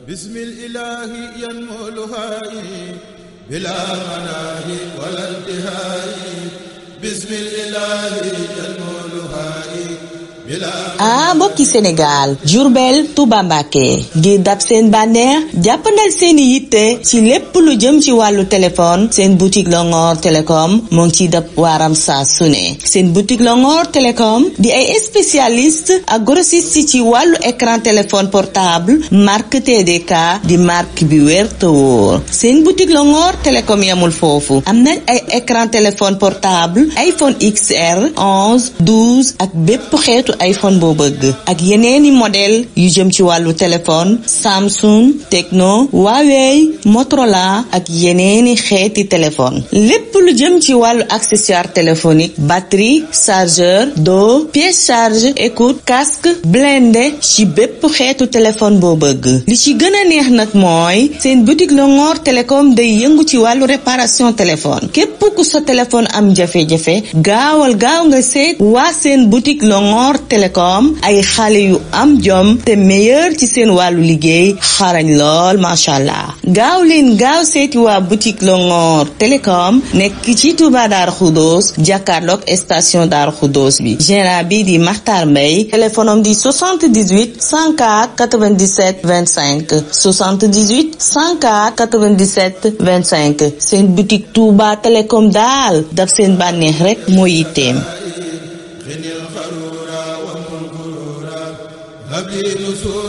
bismil ilaahi yanmuluhaayi bilaa manaahi wala intihaayi bismil ilaahi yanmuluhaayi. Mbokki Sénégal Diourbel Touba Mbacké ngir dab seen bànneex jàppandal seeni yitte ci lépp lu jëm ci wàllu téléphone seen boutique Longhor Télécom moo ngi ciy dab waaram saa su ne. Seen boutique Longhor Télécom di ay spécialiste ak grossiste ci wàllu écran téléphone portable marque TDK di marque bi wér te wóor. Seen boutique Longhor Télécom yamul foofu am nañ ay écran téléphone portable iPhone XR 11 12 ak bépp xeetu iPhone boo bëgg ak yeneeni modèle yu jëm ci wàllu téléphone Samsung Tecno Huawei Motorola ak yeneeni xeeti téléphone lépp lu jëm ci wàllu accessoire téléphonique batterie chargeur dos pièce charge écoute casque blindé ci bépp xeetu téléphone boo bëgg. Li ci gën a neex nag mooy seen boutique Longhor Télécom day yëngu ci wàllu réparation téléphone képp ku sa téléphone am jafe-jafe gaaw nga seet waa seen boutique Longhor Télécom ay xale yu am jom te meilleur ci seen wàllu liggéey xarañ lool macha allah gaaw seeti waa boutique Longhor Télécom nekk ci Touba Darou Khoudoss jàkkaarloog station Darou Khoudoss bi gérant bi di Makhtar Mbaye téléphone am di 78 104 97 25 78 104 97 25 seen boutique Touba Télécom daal daf seen bànneex rek mooy yitteem. Habli nusul